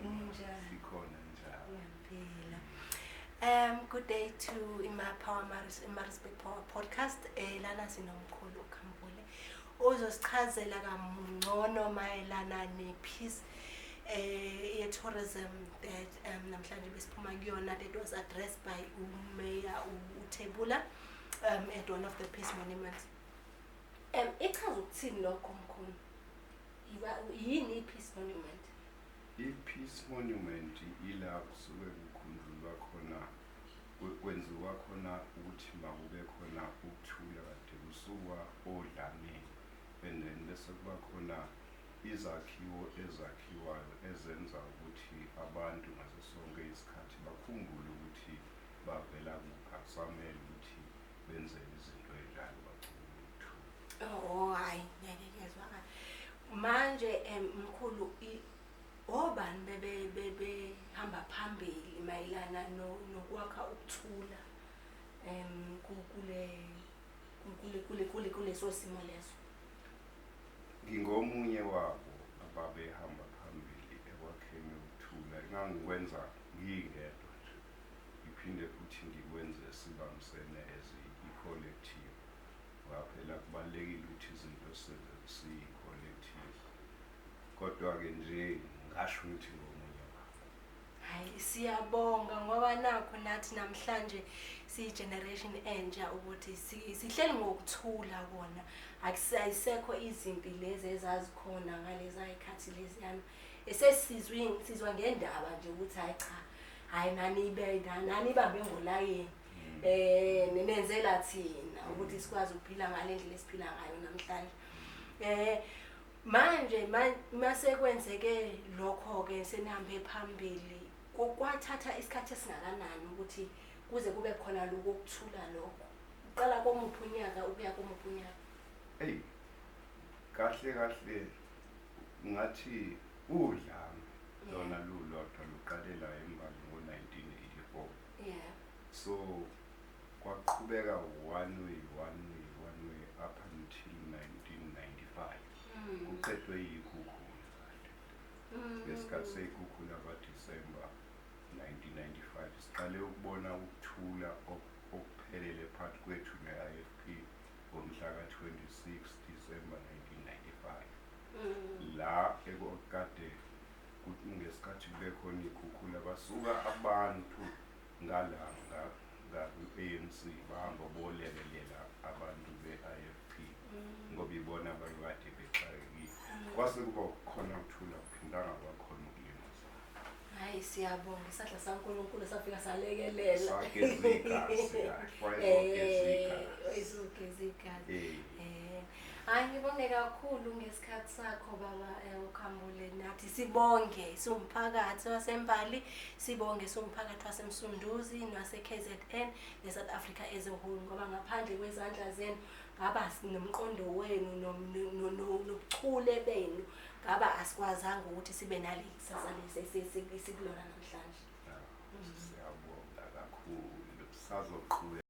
Ninjani? Sikhona, njani? Ngiyaphila. Good day to Ima Power Maris, Maritzburg Power Podcast. Lana sinomkhulu uKhambule ozosichazela kangcono mayelana ne-peace ye-tourism that namhlanje besiphuma kuyona, that was addressed by uMayor uThebula at one of the peace monuments. Ichaza ukuthini lokho, mkhulu? Yini i-peace monument? I-Peace Monument ila kusuke kukhunjulwa khona, kwenziwa khona ukuthi makube khona ukuthula kade kusukwa odlameni, and then bese kuba khona izakhiwo ezakhiwayo ezenza ukuthi abantu ngaso sonke isikhathi bakhumbule ukuthi bavela kuphi, akusamele ukuthi benze izinto ey'njalo, bagcine ukuthula. Oh, hayi, ngeke kuyezwakala. Manje mkhulu, obani bebe bebehamba phambili mayelana nokwakha ukuthula kule kule kule kule kuleso simo leso? Ngingomunye wabo ababehamba phambili ekwakheni ukuthula. Engangikwenza ngingedwa nje, ngiphinde futhi ngikwenze sibambisene as i-collective, ngoba phela kubalulekile ukuthi izinto senze siyi-collective. Kodwa-ke nje ngasho ukuthi ngomunye wabo. Hayi, siyabonga, ngoba nakho nathi namhlanje siyi-generation entsha ukuthi sihleli ngokuthula kona. Ayisekho izimpi lezi ezazikhona ngaleza y'khathi leziyana. Esesizwe, sizwa ngendaba nje ukuthi hayi cha, hayi, nanibe nanibambe ngolayini. Nenzela thina ukuthi sikwazi ukuphila ngale ndlela esiphila ngayo namhlanje. Manje mase kwenzeke lokho ke, senihambe phambili, kwathatha isikhathi esingakanani ukuthi kuze kube khona lokho ukuthula lokho? Uqala komuphi unyaka ukuya komuphi unyaka? Eyi, kahle kahle ngathi udlame lona lulodwa luqalela eMbali ngo-1984. So kwaqhubeka one way, one way, one way up until 1995. Kuqedwe yikhukhula kahle. Ngesikhathi seyikhukhula kwaDisemba 1995 siqale ukubona ukuthula okuphelele phakathi kwethu ne-IFP ngomhla ka-26 December 1995. La ekade kuthi ngesikhathi kube khona iy'khukhula basuka abantu ngala ngakwi-ANC bahamba bolekelela abantu be-IFP ngoba ibona abakade bexakekile. Kwase kuba khona ukuthula, kuphindanga kwakhona ukulimazana. Hayi, siyabonga, isandla saNkulunkulu safika salekelela. Sageza igazi kahle, wayezogeza igazi. Wayezogeza igazi. Hayi, ngibonge kakhulu ngesikhathi sakho, baba uKhambule. Nathi sibonge siwumphakathi waseMbali, sibonge siwumphakathi waseMsunduzi nowase-KZN ne-South Africa as a whole, ngoba ngaphandle kwezandla zenu ngaba nomqondo wenu nobuchule benu ngaba asikwazanga ukuthi sibe nale kusasa lesi esikulona namhlanje. Siyabonga kakhulu, sazoqhubeka.